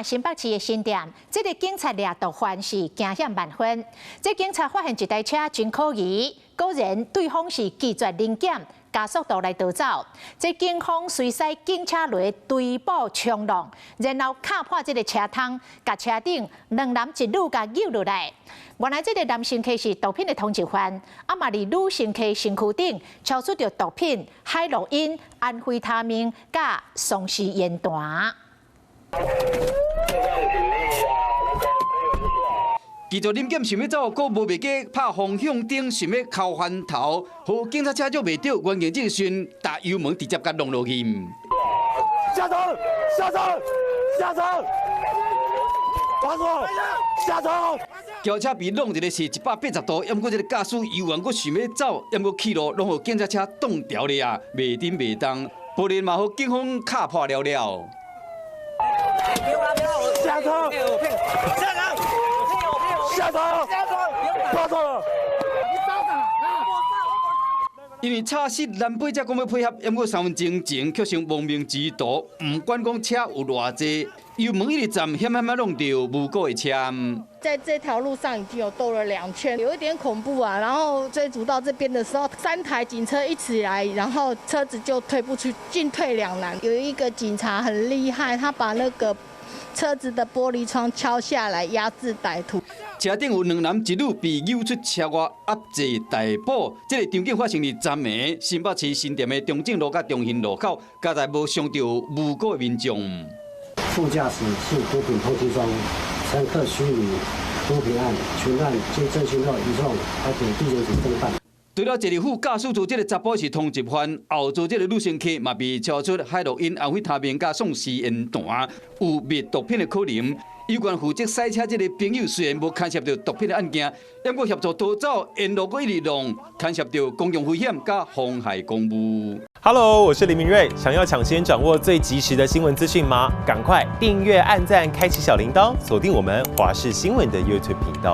看新北市的新店，這个警察掠毒販是驚險萬分。這警察發現一台車真可疑，果然對方是拒絕臨檢，加速度來逃走。這警方隨駛警車來追捕衝浪，然後敲破這个車窗，共車頂兩男一女共揪落來。原來這个男乘客是毒品的通緝犯，啊嘛佇女乘客身軀頂抄出著毒品、海洛因、安非他命佮喪屍煙彈。拒絕臨檢想欲走，閣無袂記拍方向燈，想欲敲翻頭，予警察車捉袂著，關鍵這個時陣踏油門直接共弄落去。下車！下車！下車！把手！下車！轎車被弄一个是180度，毋過這个駕駛猶原閣想欲走，毋過去路攏予警察車擋牢咧啊，袂振袂動，玻璃嘛予警方敲破了了。下車！下車！下車！抓錯了！因為插死南北才講欲配合，毋過3分鐘前卻成亡命之徒，毋管講車有偌濟，油門一直站，險險仔弄著無辜的車。在這條路上已經有兜了2圈，有一點恐怖啊。然後追逐到這邊的時候，三台警車一起來，然後車子就退不出，進退兩難。有一個警察很厲害，他把那個車子的玻璃窗敲下來，壓制歹徒。車頂有兩男一女被扭出車外，押解逮捕。這个場景發生佇昨暝新北市新店的中正路佮中興路口，佳哉無傷著無辜的民眾。副駕駛是毒品通緝中，乘客虛擬毒品案，全案經偵訊後移送台北地檢署偵辦。除了一个副駕駛座這个查埔是通緝犯，後座這个女乘客嘛被查出海洛因、安非他命佮喪屍煙彈，有密毒品的可能。有關負責駛車這个朋友雖然無牽涉著毒品的案件，毋過協助逃走，沿路閣一直弄，牽涉著公共危險佮妨害公務。 Hello，我是林明瑞，想要搶先掌握最及時的新聞資訊嗎？趕快訂閱、按讚、開啟小鈴鐺，鎖定我們華視新聞的 YouTube 頻道。